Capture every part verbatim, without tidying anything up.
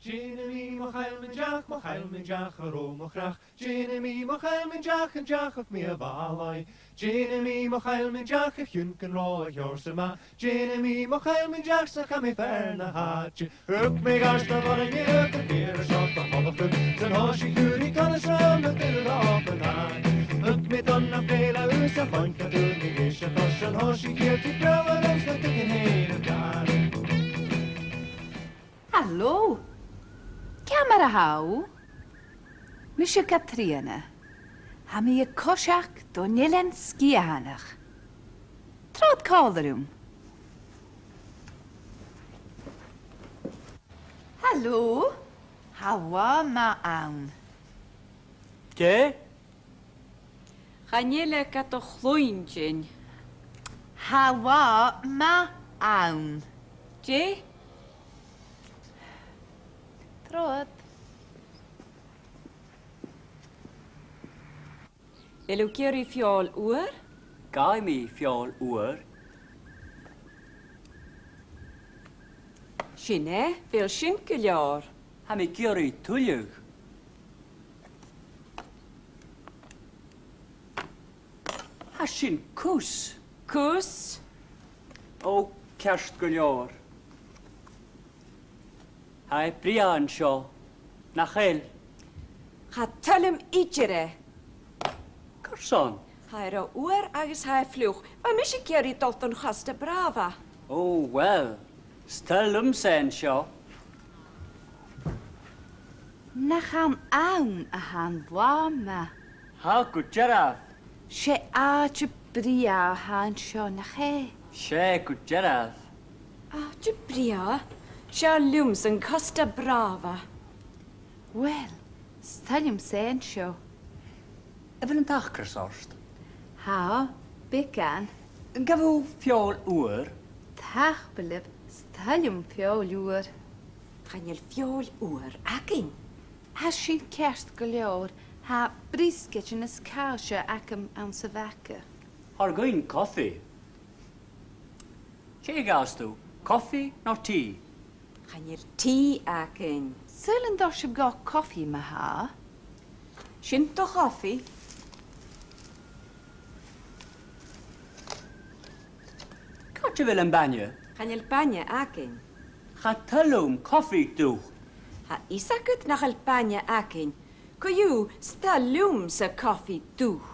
Dèanamaid mo chaill mun deach, mo chaill mun deach, a rò mo chreach. Dèanamaid mo chaill mun deach, an deach mi a' bhàlaidh. Dèanamaid mo chaill mun deach, a chionn gun robh a sheòrsa math. Dèanamaid mo chaill mun deach, 's cha bhi fear na h-àite. Thug mi gairt na bharainne, gun fìor a shot a tholachadh. San thòisich Ciarraí còmhla ri na daoine a bhuineadh. Thug mi don na fèill a-bhos a' chloinn, cha d' fhuair mi leis a' chois. San thòisich Ciarraí breabhar agus na daoine fhèin a' gàireachdainn. Halò! Ciamar a tha thu? Mise Catrìona. Tha mi a' coiseachd don Eilean Sgitheanach. Trobhad còmhla rium. Halò! Tha latha math ann. Dè? Chan eil e gad chluinntinn. Tha latha math ann. Dè? Trobhad. A bheil thu ag iarraidh feòil fhuar? Gabhaidh mi feòil fhuar. Sin e, a bheil sin gu leòr? Tha mi ag iarraidh tuilleadh. Tha sin cus. Cus? Ò, ceart gu leòr. Tha e brèagha an seo, nach eil? Cha toil leam idir e. Carson? Tha e ro fhuar agus tha e fliuch. Bha mise ag iarraidh dol don Chosta Brava. Ò, uill, 's toil leamsa an seo. Nach ann ann a tha an latha math? Tha gu dearbh. 'S e àite brèagha a th' ann an seo, nach e? 'S e gu dearbh. Àite brèagha? Seall leamsa an Costa Brava. Uill, 's toil leamsa an seo. A bheil an t-acras ort? Tha, beagan. An gabh thu feòil fhuar? Tapadh leibh, 's toil leam feòil fhuar. Chan eil feòil fhuar againn. Tha sin ceart gu leòr, tha briosgaidean is càise agam anns a' bhaga. Thoir dhuinn cofaidh. Dè ghabhas tu, cofaidh no tì? Chan eil tì againn. Saoil an toir sibh dhomh cofaidh ma-thà? Sin do chofaidh. Càit a bheil am bainne? Chan eil bainne againn. Cha toil leam cofaidh dubh. Tha fhios agad nach eil bainne againn. Co-dhiù, 's toil leamsa cofaidh dubh.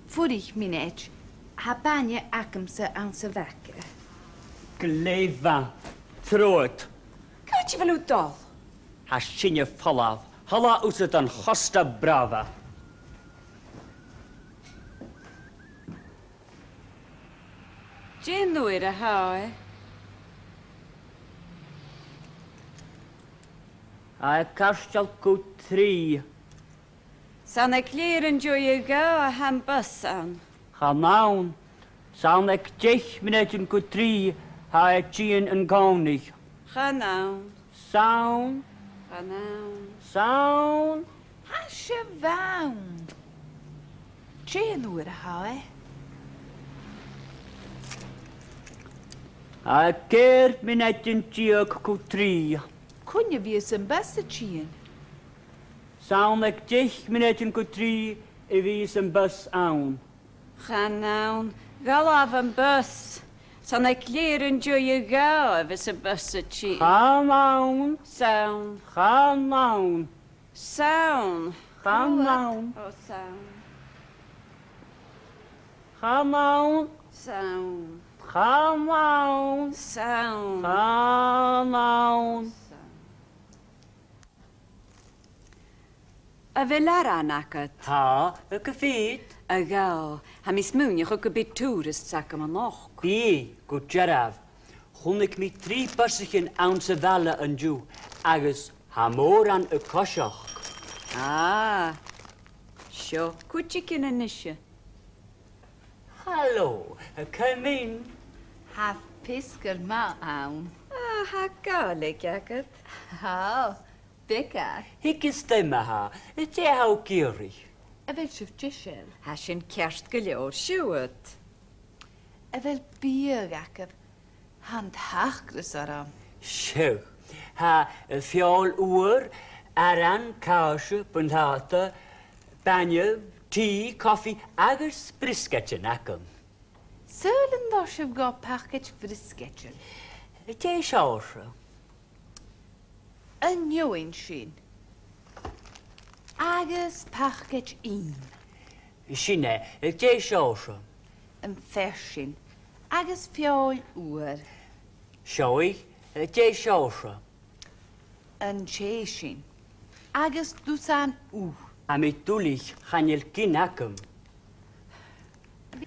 Fuirich mionaid, tha bainne agamsa anns a' bhaga. Glè mhath, trobhad. Càit a bheil thu a' dol? Tha sinne a' falbh. Thalla thusa don Chosta Brava. Dè an uair a tha e? Tha e cairteal gu trì. 'S ann aig leth-uair an dèidh a dhà a tha am bus ann. Chan ann. 'S ann aig deich mionaidean gu trì a tha e a' tighinn an-còmhnaidh. Chan ann. 'S ann. Chan ann. 'S ann. Tha sibh ann. Dè an uair a tha e? Tha e ceithir mionaidean deug gu trì. Cuin a bhios am bus a' tighinn? 'S ann aig deich mionaidean gu trì a bhios am bus ann. Chan ann. Dh'fhalbh am bus. 'S ann aig leth-uair an dèidh a dhà a bhios am bus a' tighinn. Chan ann. 'S ann. Chan ann. 'S ann. Chan ann. Ò, 's ann. Chan ann. 'S ann. Chan ann. 'S ann. Chan ann. 'S ann. A bheil aran agad? Tha, a gu fìor. A gheibh, tha mi a' smaoineachadh gum bi tourists agam a-nochd. Bidh, gu dearbh. Chunnaic mi trì busaichean anns a' bhaile an-diugh, agus tha mòran a' coiseachd. Ah, seo cuideigin a-nise. Halò, a, come in. Tha feasgar math ann. Ah, tha Gàidhlig agad. Tha, beagan. Thig a-steach ma-thà, dè tha thu ag iarraidh? A bheil sibh deiseil? Tha sin ceart gu leòr, siuthad. A bheil biadh agaibh? Tha an t-acras orm. Seadh, Tha, eh, feòil fhuar, aran, càise, buntàta, bainne, tì, cofaidh agus briosgaidean agam. Saoil an toir sibh dhomh pacaid bhriosgaidean? Dè seòrsa? An fheadhainn sin. Agus pacaid ìm. Sin e, dè seòrsa? Am fear sin. Agus feòil fhuar. Seo e, dè seòrsa? An tè sin. Agus dusan ugh. Tha mi duilich, chan eil gin agam.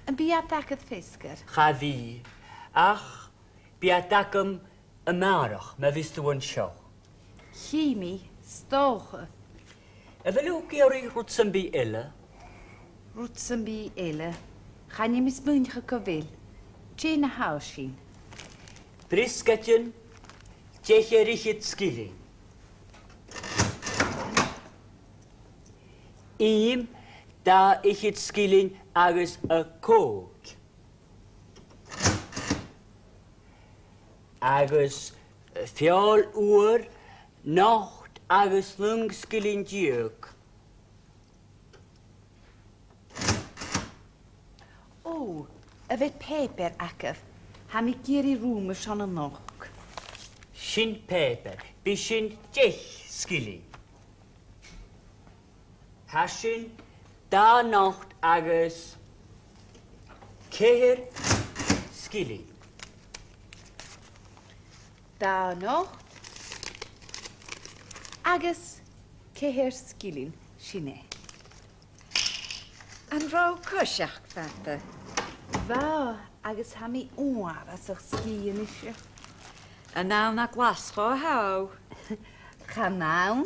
Am bi iad agad feasgar? Cha bhi. Ach bidh iad agam a-màireach, ma bhios tu an seo. Chì mi, 's dòcha. A bheil thu ag iarraidh rud sam bith eile? Rud sam bith eile? Chan eil mi a' smaoineachadh gu bheil. Dè na tha sin? Briosgaidean, deich air fhichead sgillinn. Ìm, dà fhichead sgillinn agus a còig. Agus, eh, feòil fhuar, not agus naoi sgillinn deug. Ò, a bheil pàipear agaibh? Tha mi ag iarraidh rùm airson a-nochd. Sin pàipear, bidh sin deich sgillinn. Tha sin dà not agus ceithir sgillinn. Dà not agus ceithir sgillinn, sin e. An robh coiseachd fada? Bha, agus tha mi uabhasach sgìth a-nis. An ann à Glaschu a tha thu? Chan ann.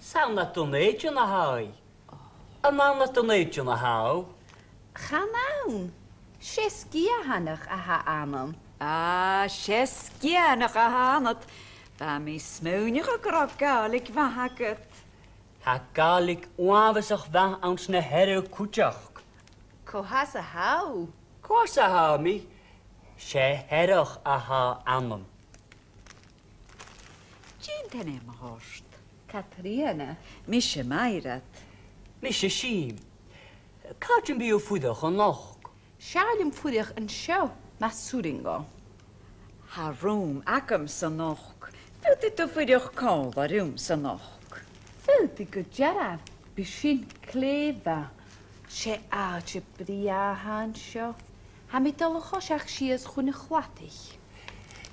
'S ann à Dùn Èideann a tha i. An ann à Dùn Èideann a tha thu? Chan ann. 'S e Sgitheanach a th' annam. Ah, 's e Sgitheanach a th' annad. Bha mi a' smaoineachadh gun robh Gàidhlig mhath agad. Tha Gàidhlig uabhasach mhath anns na Hearadh cuideachd. Cò às a tha thu? Cò às a tha mi? 'S e Hearach a th' annam. Dè an t-ainm a th' ort? Catrìona. Mise Mairead. Mise Sìm. Càit am bi thu a' fuireach a-nochd? 'S fheàrr leam fuireach an seo, mas urrainn dhomh. Tha rùm agamsa a-nochd. Faodaidh tu fuireach còmhla riumsa a-nochd. Faodaidh gu dearbh, bidh sin glè mhath. 'S e àite brèagha a th' ann seo. Tha mi a' dol a choiseachd sìos chun a' chladaich.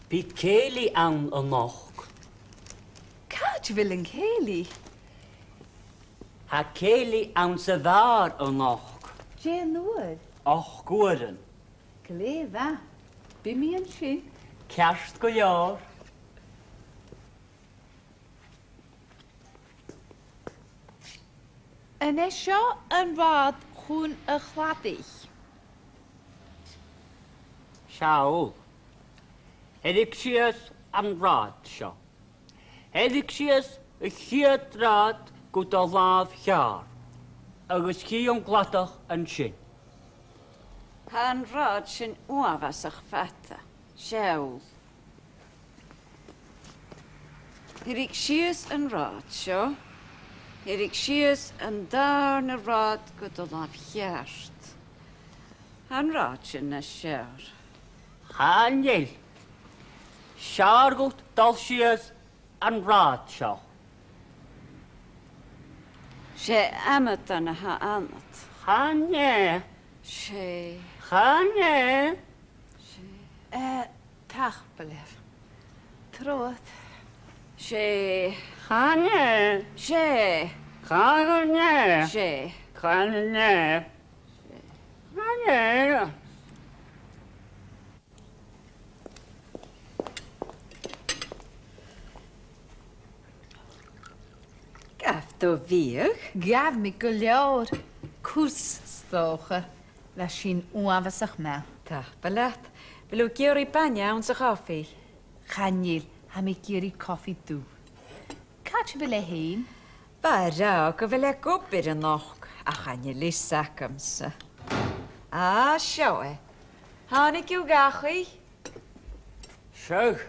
Bidh cèilidh ann a-nochd. Càit a bheil an cèilidh? Tha cèilidh anns a' bhàr a-nochd. Dè an uair? Ochd uairean. Glè mhath. Bidh mi an sin. Ceart gu leòr. An e seo an rathad chun a' chladaich? Seall. Thèirigidh sìos an rathad seo. Thèirigidh sìos a' chiad rathad gu do làimh cheàrr, agus chì thu an cladach an sin. Tha an rathad sin uabhasach fada. Seall. Thèirigidh sìos an rathad seo. Thèirigidh sìos an dàrna rathad gu do làimh cheart. Tha an rathad sin nas fheàrr. Chan eil. 'S fheàrr dhut dol sìos an rathad seo. 'S e amadan a th' annad. Chan e. 'S e. Chan e. 'S e. Eh, tapadh leibh. Trobhad. 'S e. Chan e. 'S e. Chan e. 'S e. Chan e. Chan e. Ghabh tu biadh? Ghabh mi gu leòr. Cus, 's dòcha. Bha sin uabhasach math. Tapadh leat. A bheil thu ag iarraidh bainne anns a' chofaidh? Chan eil, tha mi ag iarraidh cofaidh dubh. Càit a bheil e fhèin? Bha e ag ràdh gu bheil e ag obair a-nochd, ach chan eil fhios agamsa. Ah, seo e. Thàinig thu dhachaigh. Seadh.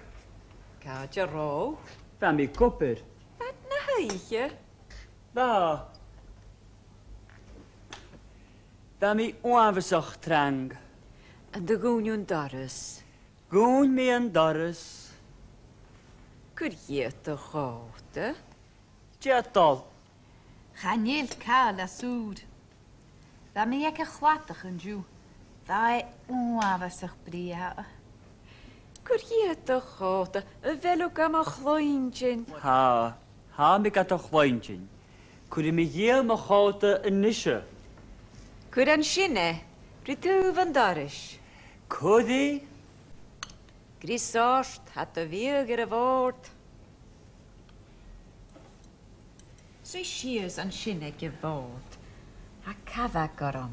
Càit an robh? Bha mi ag obair. Fad na h-oidhche? Bha. Bha mi uabhasach trang. An do dhùin thu an doras? Dhùin mi an doras. Cuir dhìot do chòta. Dè tha dol? Chan eil càil às ùr. Bha mi aig a' chladach an-diugh. Bha e uabhasach brèagha. Cuir dhìot do chòta, a bheil thu gam chluinntinn? Tha, tha mi gad chluinntinn. Cuiridh mi dhìom mo chòta a-nise. Cuir an sin e, ri taobh an dorais. Cuiridh. Greas ort, tha do bhiadh air a' bhòrd. Suidh sìos an sin aig a' bhòrd. Tha cabhag orm.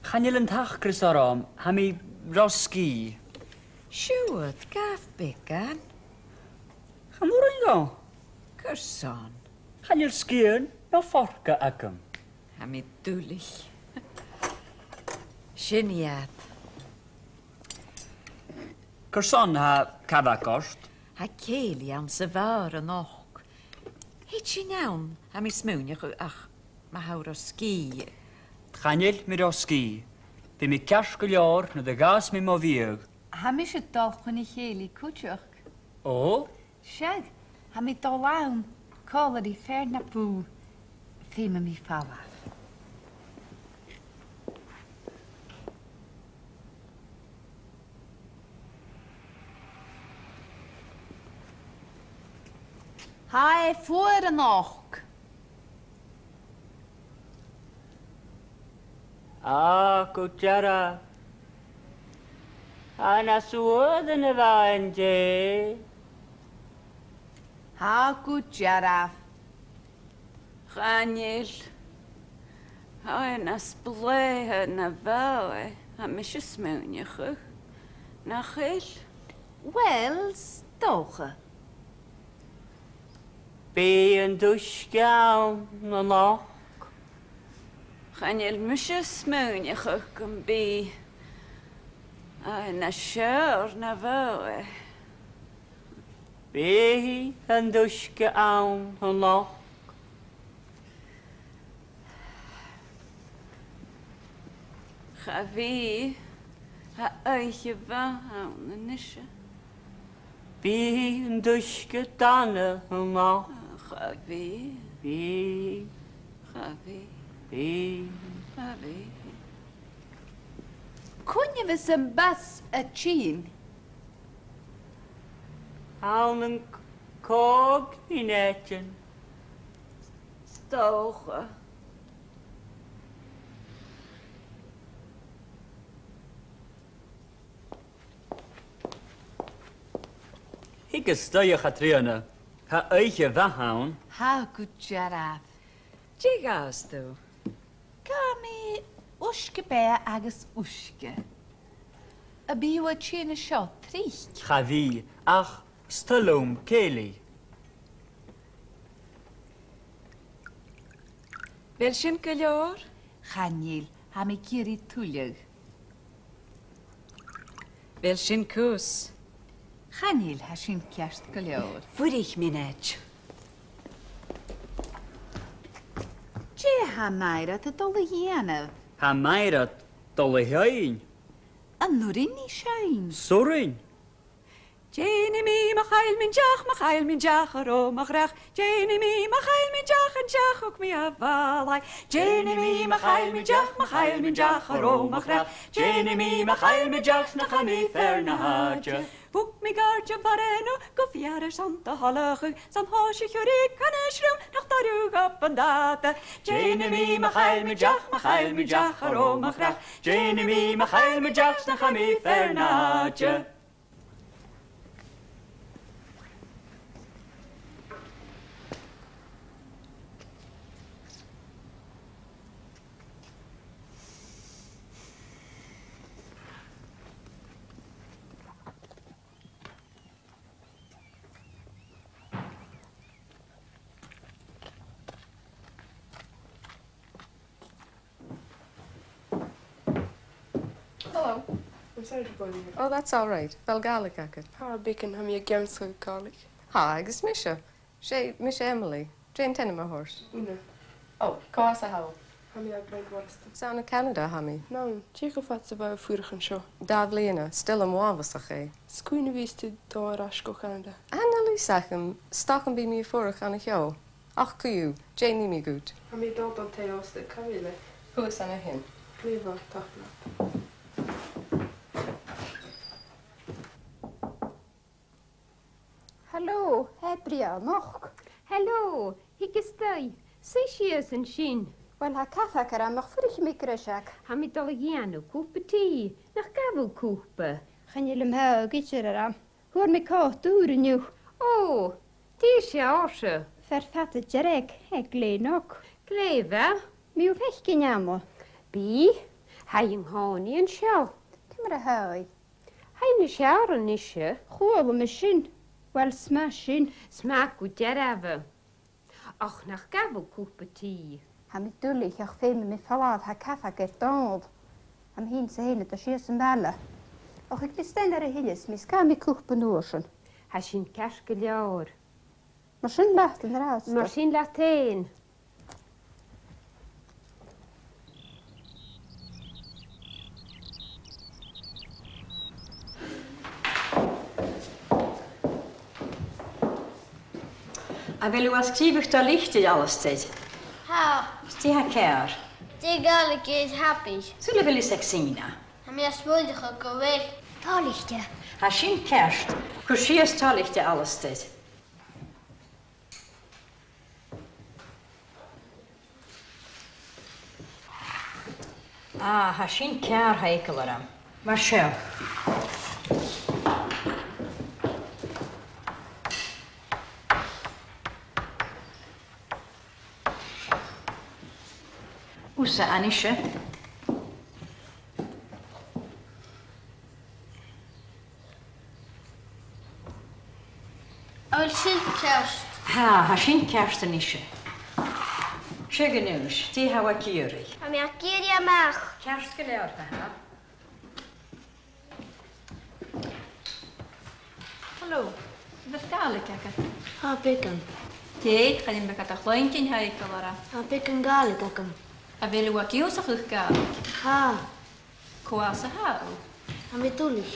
Chan eil an t-acras orm, tha mi ro sgìth. Siuthad, gabh beagan. Chan urrainn dhomh. Carson? Chan eil sgian no forca agam. Tha mi duilich. Sin iad. Carson a tha cabhag ort? Tha cèilidh anns a' bhàr a-nochd. Thèid sinn ann, tha mi a' smaoineachadh, ach ma tha thu ro sgìth. Chan eil mi ro sgìth. Bidh mi ceart gu leòr nuair a dh'fhàs mi mo bhiadh. Tha mise a' dol chun a' chèilidh cuideachd. Ò? Seadh, tha mi a' dol ann còmhla ri fear na bùth. Feumaidh mi falbh. Tha e fuar a-nochd. Ach gu dearbh. Tha e nas fhuaire na bha e an-dè. Tha gu dearbh. Chan eil. Tha e nas blàithe na bha e, tha mise a' smaoineachadh. Nach eil? Uill, 's dòcha. Bidh an t-uisge ann a-nochd. Chan eil mise a' smaoineachadh gum bi e nas fheàrr na bha e. Bidh an t-uisge ann a-nochd. Cha bhi, tha oidhche mhath ann a-nise. Bidh an t-uisge dona a-nochd. Cha bhi. Bidh. Cha bhi. Bidh. Cha bhi. Cuin a bhios am bus a' tighinn? Ann an c-, còig mionaidean. 'S dòcha. Thig a-steach, a Chatrìona. Tha oidhche mhath ann. Tha gu dearbh. Dè ghabhas tu? Gabhaidh mi uisge-beatha agus uisge. Am bi thu a' tighinn an seo tric? Cha bhi, ach 's toil leam cèilidh. A bheil sin gu leòr? Chan eil, tha mi ag iarraidh tuilleadh. A bheil sin cus? Chan eil, tha sin ceart gu leòr. Fuirich mionaid. Dè tha Mairead a' dol a dhèanamh? Tha Mairead a' dol a sheinn. An urrainn dhi seinn? 'S urrainn. Dèanamaid mo chaill, min-deach, mo chaill, min-deach, a robh mo chreach. Dèanamaid mo chaill, min-deach, an deach thug mi a' bhàlaidh. Dèanamaid mo chaill, min-deach, mo chaill, min-deach, a robh mo chreach. Dèanamaid mo chaill, min-deach, 's nach eil mi fear na h-àite. Thug mi gàirdean bhàrr an-diugh gu feur airson do thoileachadh, 's an toiseach a chuir i canas rium nach toir thu dhomh an dàta. Dèanamaid mo chaill, min-deach, mo chaill, min-deach, a robh mo chreach. Dèanamaid mo chaill, min-deach, 's nach eil mi fear na h-àite. Hello. Sorry, Bonnie. Oh, that's all right. A bheil Gàidhlig agad? Tha, beagan, tha mi ag ionnsachadh Gàidhlig. Tha, agus mise. 'S e, mise Emily. Dè an t-ainm a th' ort? Una. Oh, cò às a tha thu? Tha mi à Gleann Mhoireasdan. 'S ann à Canada a tha mi. Nise, dè cho fada 's a bha thu a' fuireach an seo? Dà bhliadhna, 's toil leam uabhasach e. 'S cuin a bhios tu a' dol air ais gu Canada? Chan eil fhios agam, 's dòcha gum bi mi a' fuireach an seo. Ach co-dhiù, dè nì mi dhut? Tha mi a' dol dhan taigh-òsta, càit a bheil e? Shuas an sin. Glè mhath, tapadh leat. Halò, a Bhriotanaich. Halò, thig a-steach. Suidh sìos an sin. Uill, tha cafaidh agam, ach fuirichidh mi greiseag. Tha mi a' dol a dhèanamh cupa tì. Nach gabh thu cupa? Chan eil mi a' faireachdainn gu bheil e orm. Fhuair mi còta ùr an-diugh. Ò, dè seòrsa? Fear fada dearg, e glè shnog. Glè mhath. Am bi thu a' faicinn Anna? Bidh, tha i an-còmhnaidh an seo. Ciamar a tha i? Tha i nas fheàrr a-nise. Chuala mi sin. Uill, 's math sin. 'S math gu dearbh. Ach nach gabh thu cupa tì? Tha mi duilich, ach feumaidh mi falbh, tha cafaidh air Dòmhnall. Tha mi fhìn 's e fhèin a' dol sìos am baile. Ach a Chrìosdaidh, nuair a thilleas mi, 's gabhaidh mi cupa an uair sin. Tha sin ceart gu leòr. Mar sin leat an-dràsta. Mar sin leat fhèin. A bheil thu a' sgrìobhadh do litir, Alasdair? Tha. Dè tha ceàrr? Dè a' Ghàidhlig air happy? Saoil a bheil fhios aig Sìne? Tha mi a' smaoineachadh gu bheil. Toilichte. Tha sin ceart. Cuir sìos toilichte, Alasdair. Ah, tha sin ceàrr, tha eagal orm. Mar seo. Thusa a-nise. A bheil sin ceart? Tha, tha sin ceart a-nise. Seadh, a Aonghais, dè tha thu ag iarraidh? Tha mi ag iarraidh a-mach. Ceart gu leòr, tha. Halò, a bheil Gàidhlig agad? Tha, beagan. Dè, chan eil mi gad chluinntinn, tha eagal orm. Tha beagan Gàidhlig agam. A bheil thu ag ionnsachadh Gàidhlig? Tha. Cò às a tha thu? Tha mi duilich.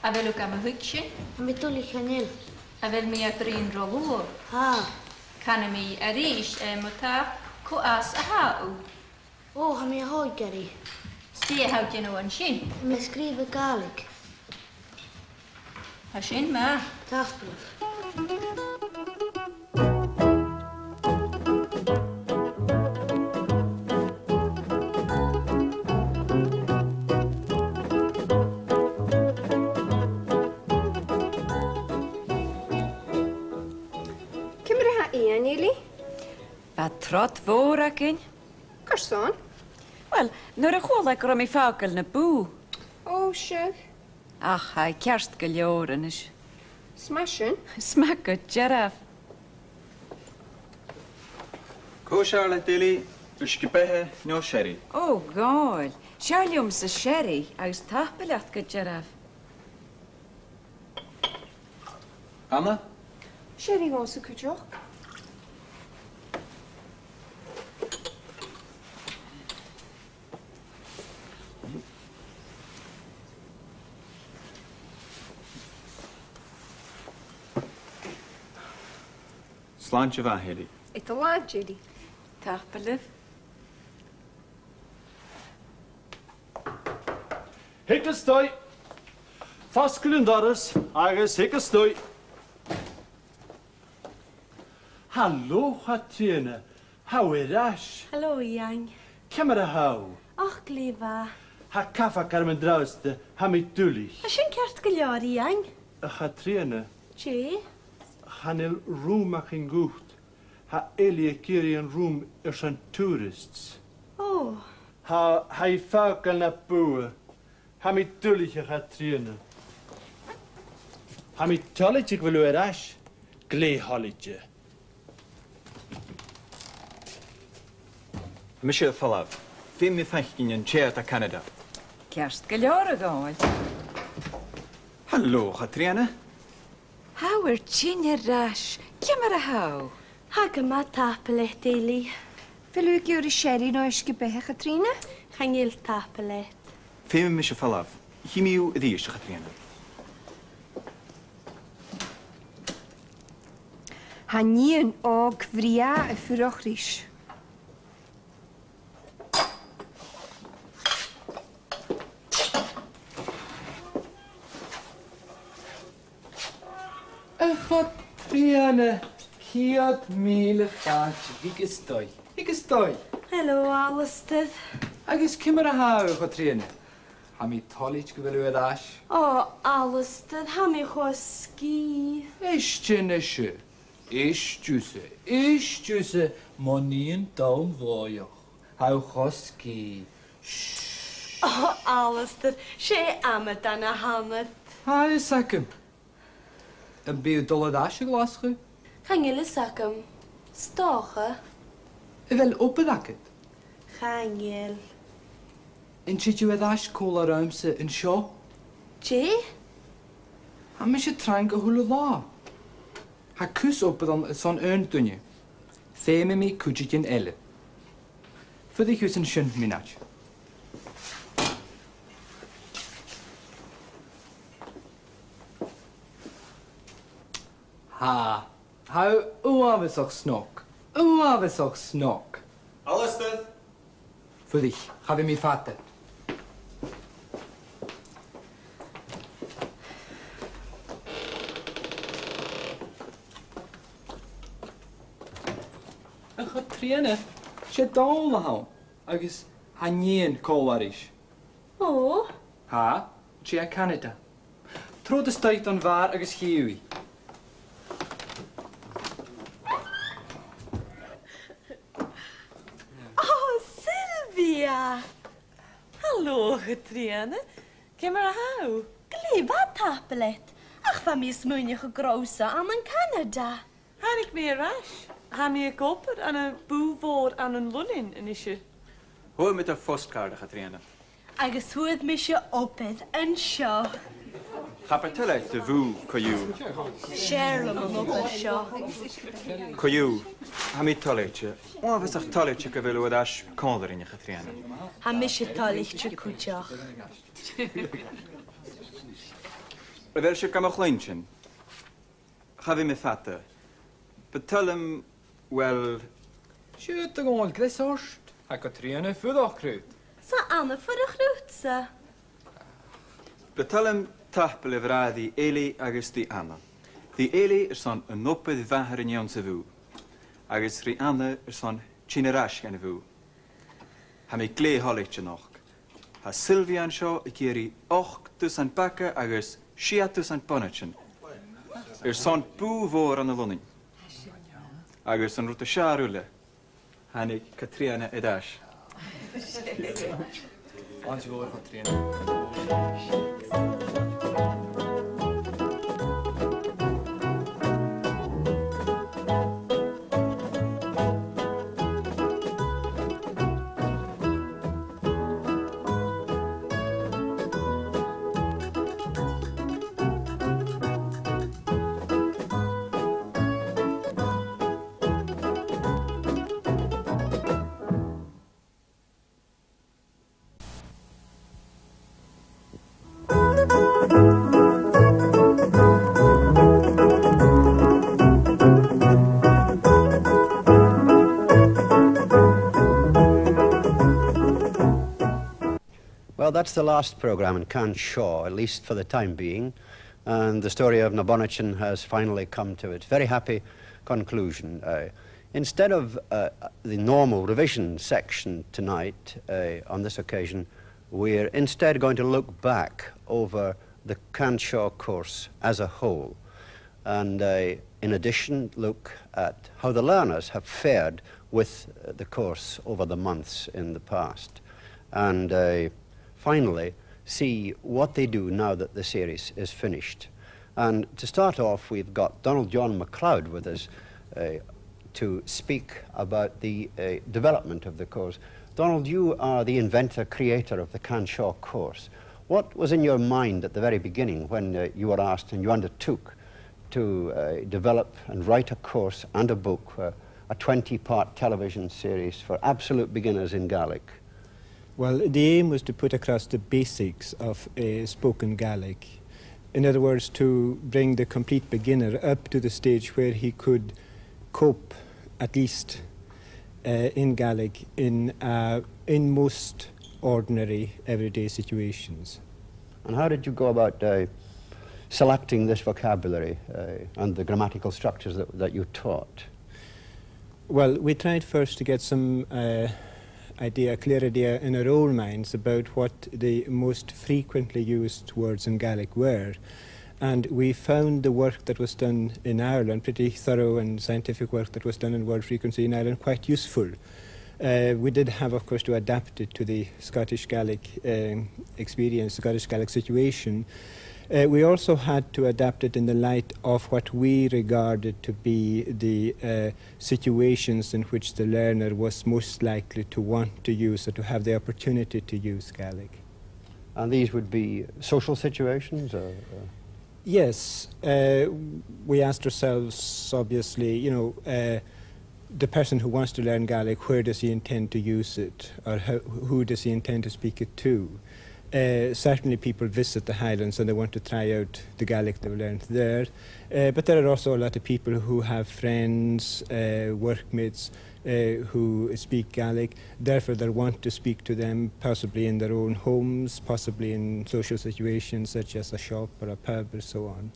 A bheil thu gam thuigsinn? Tha mi duilich, chan eil. A bheil mi a' bruidhinn ro luath? Tha. Canaidh mi a-rithist, eh, ma-thà, cò às a tha thu? Ò, tha mi a' tighinn. 'S dè tha thu a' dèanamh an sin? Tha mi a' sgrìobhadh Gàidhlig. Tha sin math. Tapadh leibh. Ciamar a tha Iain, Eilidh? Bha trod mhòr againn. Carson? Uill, nuair a chuala e gun robh mi a' fàgail na bùth. Ò, seadh. Ach, tha e ceart gu leòr a-nis. 'S math sin. 'S math gu dearbh. Cò as fheàrr leat, Eilidh, uisge-beatha no sherry? Ò, a ghaoil. 'S fheàrr leamsa sherry, agus tapadh leat gu dearbh. Anna? Sherry dhòmhsa cuideachd. Slàinte mhath, Eilidh. Is do shlàinte, Eilidh. Tapadh leibh. Thig a-steach. Fosgail an doras agus thig a-steach. Halò, a Chatrìona. Tha thu air ais. Halò, Iain. Ciamar a tha thu? Och, glè mhath. Tha cabhag orm an-dràsta, tha mi duilich. Tha sin ceart gu leòr, Iain. A Chatrìona. Dè? Chan eil rùm againn dhut. Tha Eilidh ag iarraidh an rùm airson tourists. Ò. Tha, tha i a' fàgail na bùth. Tha mi duilich, a Chatrìona. Tha mi toilichte gu bheil thu air ais. Glè thoilichte. Mise a' falbh. Feumaidh mi faicinn an t-sèithear do Chanada. Ceart gu leòr, a ghaoil. Halò, a Chatrìona. Tha thu air tighinn air ais. Ciamar a tha thu? Tha gu math, tapadh leat, Eilidh. A bheil thu ag iarraidh sherry no uisge-beatha, a Chatrìona? Chan eil, tapadh leat. Feumaidh mise falbh. Chì mi thu a-rithist, a Chatrìona. Tha nighean òg bhrèagha a' fuireach ris. A Chatrìona, ceud mìle fàilte. Thig a-staigh. Thig a-staigh. Hello, Alasdair. Agus ciamar a tha thu, a Chatrìona? Tha mi toilichte gu bheil thu air ais. Ò, Alasdair, tha mi cho sgìth. Èist a-nis. Èist thusa, èist thusa, mo nighean donn bhòidheach. Tha thu cho sgìth. Sh. Ò, Alasdair, 's e amadan a th' annad. Tha fhios agam. Am bi thu a' dol air ais a Ghlaschu? Chan eil fhios agam. 'S dòcha. A bheil obair agad? Chan eil. An tig thu air ais còmhla riumsa an seo? Dè? Tha mise trang a h-uile là. Tha cus obair ann airson aon duine. Feumaidh mi cuideigin eile. Fuirich thusa an sin mionaid. Tha. Tha thu uabhasach snog. Uabhasach snog. Alasdair! Fuirich, cha bhi mi fada. A Chatrìona, 's e Dòmhnall a th' ann, agus tha nighean còmhla ris. Ò? Tha, tè à Canada. Trobhad a-staigh don bhàr agus chì thu i. Ò, Sylvia! Halò, a Chatrìona. Ciamar a tha thu? Glè mhath, tapadh leat. Ach bha mi a' smaoineachadh gun robh thusa ann an Canada. Thàinig mi air ais. Tha mi ag obair ann am bùth mhòr ann an Lunnainn a-nise. Fhuair mi do phostcard, a Chatrìona. Agus fhuair mise obair an seo. Cha bu toil leat do bhùth co-dhiù. 'S fheàrr leam an obair seo. Co-dhiù, tha mi toilichte, uabhasach toilichte gu bheil thu air ais còmhla rinn, a Chatrìona. Tha mise toilichte cuideachd. A bheil sibh gam chluinntinn? Cha bhi mi fada. Bu toil leam, uill. Siuthad, a Dhòmhnaill, greas ort. Tha Catrìona a' fuireach riut. 'S tha Anna a' fuireach riutsa. Bu toil leam tapadh a bhràthair ri Eilidh agus ri Anna. Ri Eilidh airson an obair mhath a rinn i anns a' bhùth, agus ri Anna airson tighinn air ais dhan a' bhùth. Tha mi glè thoilichte a-nochd. Tha Sylvia an seo ag iarraidh ochd dusan baga agus sia dusan bonaidean airson bùth mhòr ann an Lunnainn. Agus an rud as fheàrr uile, thàinig Catrìona air ais. Sláinte mhòr, Catrìona. Well, that's the last programme in Can Seo, at least for the time being, and the story of Na Bonaidean has finally come to its very happy conclusion. Uh, instead of, uh, the normal revision section tonight, uh, on this occasion, we're instead going to look back over the Can Seo course as a whole, and, uh, in addition, look at how the learners have fared with, uh, the course over the months in the past, and, uh, finally, see what they do now that the series is finished. And to start off, we've got Donald John MacLeod with us, uh, to speak about the, uh, development of the course. Donald, you are the inventor, creator of the Can Seo course. What was in your mind at the very beginning when, uh, you were asked and you undertook to, uh, develop and write a course and a book, uh, a twenty-part television series for absolute beginners in Gaelic? Well, the aim was to put across the basics of, uh, spoken Gaelic. In other words, to bring the complete beginner up to the stage where he could cope, at least, uh, in Gaelic, in, uh, in most ordinary, everyday situations. And how did you go about, uh, selecting this vocabulary, uh, and the grammatical structures that, that you taught? Well, we tried first to get some, uh, idea, clear idea in our own minds about what the most frequently used words in Gaelic were. And we found the work that was done in Ireland, pretty thorough and scientific work that was done in word frequency in Ireland, quite useful. Uh, we did have, of course, to adapt it to the Scottish Gaelic, um, experience, the Scottish Gaelic situation. Uh, we also had to adapt it in the light of what we regarded to be the, uh, situations in which the learner was most likely to want to use or to have the opportunity to use Gaelic. And these would be social situations, or, uh? Yes. Uh, we asked ourselves, obviously, you know, uh, the person who wants to learn Gaelic, where does he intend to use it, or how, who does he intend to speak it to? Uh, certainly people visit the Highlands and they want to try out the Gaelic they've learned there. Uh, but there are also a lot of people who have friends, uh, workmates, uh, who speak Gaelic. Therefore, they want to speak to them, possibly in their own homes, possibly in social situations such as a shop or a pub or so on.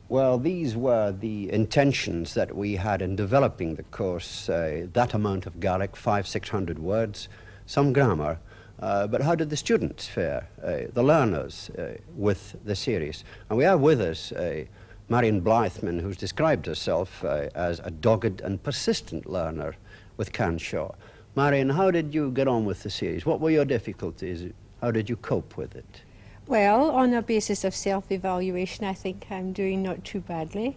Well, these were the intentions that we had in developing the course, uh, that amount of Gaelic, five, six hundred words, some grammar, uh, but how did the students fare, uh, the learners, uh, with the series? And we have with us, uh, Marion Blythman, who's described herself, uh, as a dogged and persistent learner with Can Seo. Marion, how did you get on with the series? What were your difficulties? How did you cope with it? Well, on a basis of self-evaluation, I think I'm doing not too badly.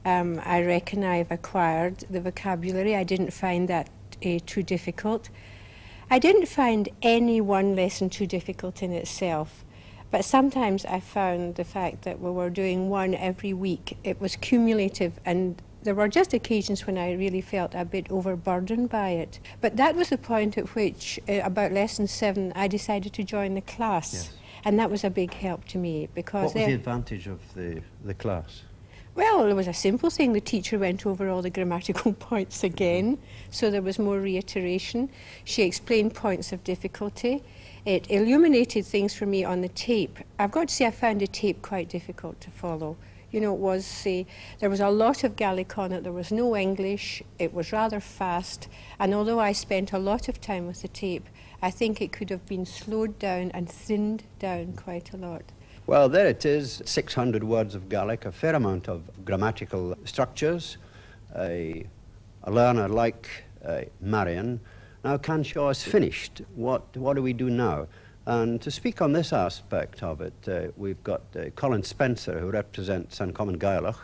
Um, I reckon I've acquired the vocabulary. I didn't find that, eh, too difficult. I didn't find any one lesson too difficult in itself, but sometimes I found the fact that we were doing one every week, it was cumulative, and there were just occasions when I really felt a bit overburdened by it. But that was the point at which, uh, about lesson seven, I decided to join the class. Yes. And that was a big help to me, because... What was the advantage of the, the class? Well, it was a simple thing. The teacher went over all the grammatical points again, so there was more reiteration. She explained points of difficulty. It illuminated things for me on the tape. I've got to say, I found the tape quite difficult to follow. You know, it was, eh, there was a lot of Gaelic on it. There was no English. It was rather fast. And although I spent a lot of time with the tape, I think it could have been slowed down and thinned down quite a lot. Well, there it is, six hundred words of Gaelic, a fair amount of grammatical structures. A, a learner like, uh, Marion. Now, Can Seo is finished. What, what do we do now? And to speak on this aspect of it, uh, we've got, uh, Colin Spencer, who represents An Comunn Gàidhealach.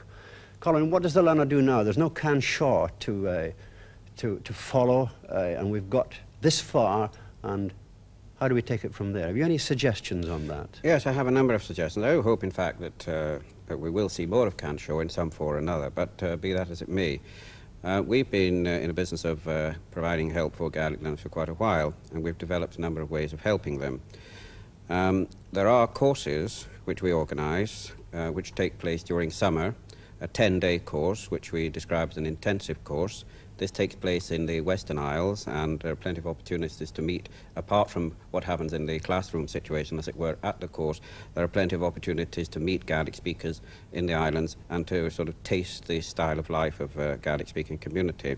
Colin, what does the learner do now? There's no Can Seo to, uh, to, to follow, uh, and we've got this far, and how do we take it from there? Have you any suggestions on that? Yes, I have a number of suggestions. I hope, in fact, that, uh, that we will see more of Can Seo in some form or another, but, uh, be that as it may, uh, we've been, uh, in the business of, uh, providing help for Gaelic learners for quite a while, and we've developed a number of ways of helping them. Um, there are courses which we organise, uh, which take place during summer, a ten-day course, which we describe as an intensive course. This takes place in the Western Isles, and there are plenty of opportunities to meet, apart from what happens in the classroom situation, as it were, at the course. There are plenty of opportunities to meet Gaelic speakers in the islands and to sort of taste the style of life of a Gaelic-speaking community.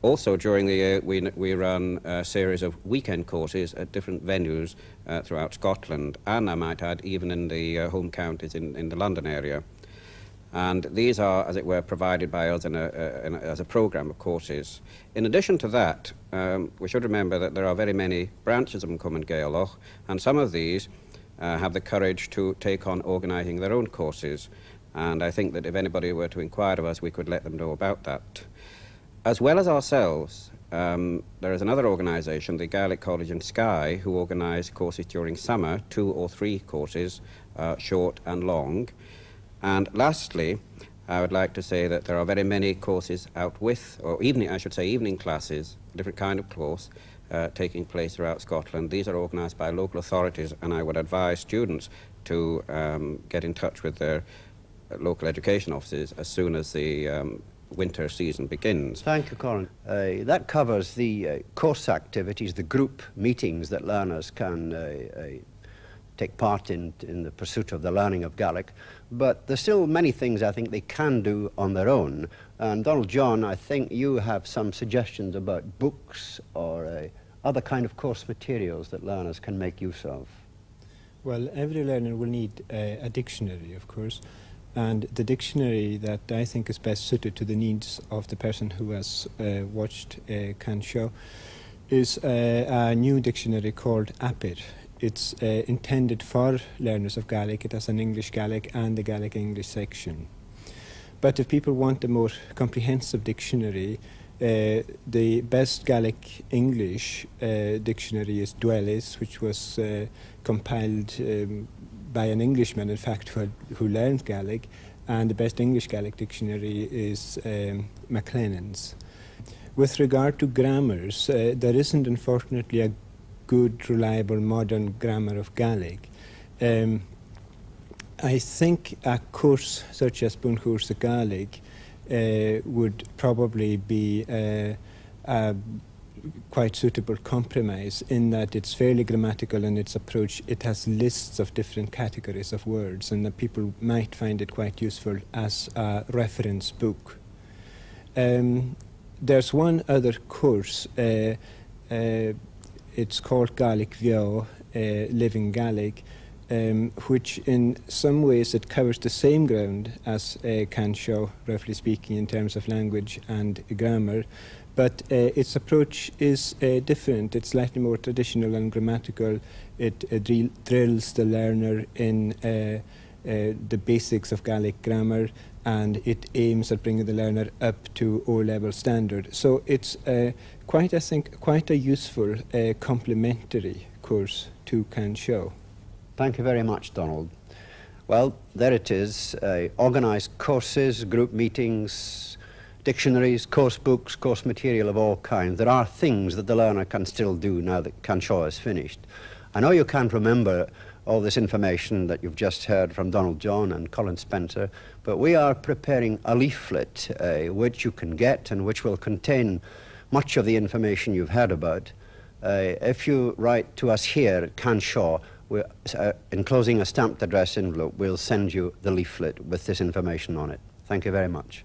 Also, during the year, we, we run a series of weekend courses at different venues, uh, throughout Scotland, and I might add, even in the, uh, home counties in, in the London area. And these are, as it were, provided by us in a, uh, in a, as a programme of courses. In addition to that, um, we should remember that there are very many branches of An Comunn Gàidhealach, and some of these, uh, have the courage to take on organising their own courses. And I think that if anybody were to inquire of us, we could let them know about that. As well as ourselves, um, there is another organisation, the Gaelic College in Skye, who organise courses during summer, two or three courses, uh, short and long. And lastly, I would like to say that there are very many courses out with, or evening, I should say, evening classes, a different kind of course, uh, taking place throughout Scotland. These are organised by local authorities, and I would advise students to, um, get in touch with their, uh, local education offices as soon as the, um, winter season begins. Thank you, Colin. Uh, that covers the, uh, course activities, the group meetings that learners can, uh, uh, take part in, in the pursuit of the learning of Gaelic. But there's still many things I think they can do on their own. And Donald John, I think you have some suggestions about books or, uh, other kind of course materials that learners can make use of. Well, every learner will need, uh, a dictionary, of course, and the dictionary that I think is best suited to the needs of the person who has, uh, watched, uh, Can Seo is, uh, a new dictionary called Abair. It's, uh, intended for learners of Gaelic. It has an English-Gaelic and a Gaelic-English section. But if people want a more comprehensive dictionary, uh, the best Gaelic-English, uh, dictionary is Dwelys, which was, uh, compiled, um, by an Englishman, in fact, who, had, who learned Gaelic, and the best English-Gaelic dictionary is, um, MacLennan's. With regard to grammars, uh, there isn't, unfortunately, a good, reliable, modern grammar of Gaelic. Um, I think a course such as Bun-chùrsa Gàidhlig, uh, would probably be, uh, a quite suitable compromise in that it's fairly grammatical in its approach. It has lists of different categories of words, and that people might find it quite useful as a reference book. Um, there's one other course, uh, uh, it's called Gàidhlig Bheò, uh, Living Gaelic, um, which in some ways it covers the same ground as, uh, Can Seo, roughly speaking, in terms of language and grammar, but, uh, its approach is, uh, different. It's slightly more traditional and grammatical. It, uh, drill, drills the learner in, uh, uh, the basics of Gaelic grammar, and it aims at bringing the learner up to O-level standard. So it's, uh, quite, I think, quite a useful, uh, complementary course to Can Seo. Thank you very much, Donald. Well, there it is, uh, organised courses, group meetings, dictionaries, course books, course material of all kinds. There are things that the learner can still do now that Can Seo is finished. I know you can't remember all this information that you've just heard from Donald John and Colin Spencer, but we are preparing a leaflet, uh, which you can get and which will contain much of the information you've heard about. Uh, if you write to us here at Can Seo, we, uh, enclosing a stamped address envelope, we'll send you the leaflet with this information on it. Thank you very much.